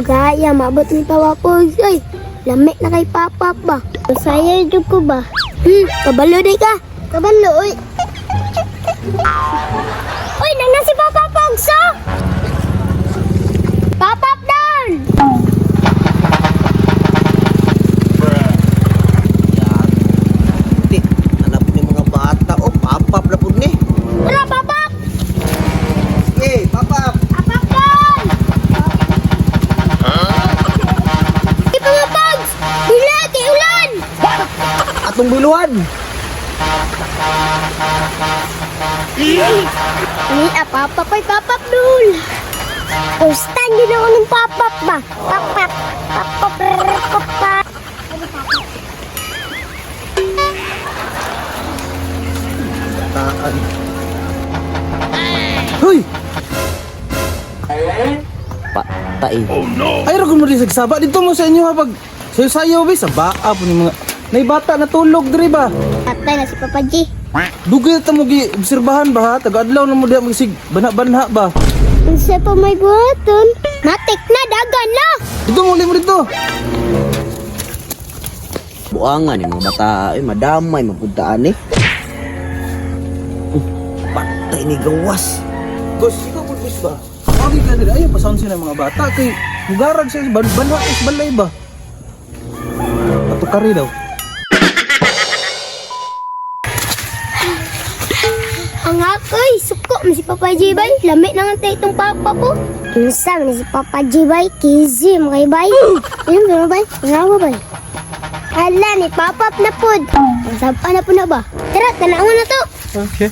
Gaya, maabot ni Papa Pogs. Ay, lami na kay Papa ba? Masaya jud ko ba? Kabalo day ka. Kabalo, oy. Oy, nang si Papa Pogs, oh! Papa down! Di, hanap ni mga bata. Oh, papap na po ni. Tara, Papa! Sige, papap. Papa down! Di Papa Pogs! Dila, kay ulan! Atong biluan. Ni apapa ko'y papap dul. Ustan din ako ng papap ba? Papap, papap, papap. Taan. Hoy! Patay. Oh no. Ay, ragon mo din sa saba. Dito mo sa inyo ha, pag sayo-sayo, ba, sa baa po ni mga. Nay bata natulog diri ba? Patay na si Papa G. Dugay ta mo gi obserbahan ba ha? Taga-adlaw na mo diha magsig bana-banha ba? Unsa pa may buhaton? Matik na, dagan na! Dito mo mo dito. Buangan ni mga bata ay madamay mapuntaan eh. Patay ni gawas. Gos, ikaw po bis ba? Wagi ka diri ay pasound sila mga bata kay mugarag sa banha is balay ba? Patukari daw. Ang ako'y suko man si Papa G bay. Lami na nga tayo itong papa ko. Unsa man si Papa G bay? Kizi mo kay bay. Ayun ba bay? Ano ba bay? Hala ni papap na pod. Ang saba na po na ba? Tara, tanawon na to. Okay.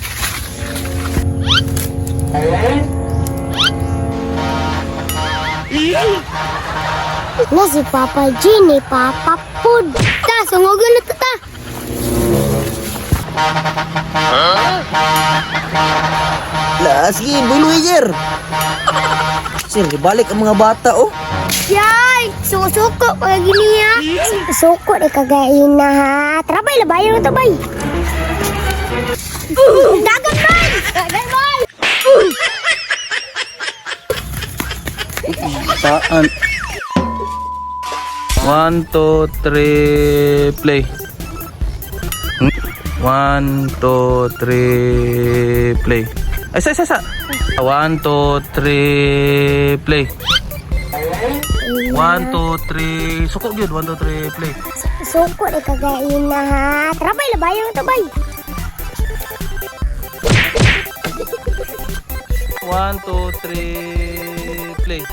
Na si Papa G ni Papa Pud. Ta, sungugan na to ta. La, sige, buloy sir. Sir, balik ang mga bata oh. Yay! Suko-suko pag gini ha. Suko ni kagaina ha. Tara bay, labayon na to bay. Dagan bay! Dagan bay! Taan. 1 2 3 play. 1 2 3 play. Ay, sa, sa, sa. 1 2 3 play. 1 2 3 suko gyud. 1 2 3 play. Suko ni kagaina ha. Tara bay, labayon na to bay. 1 2 3 play.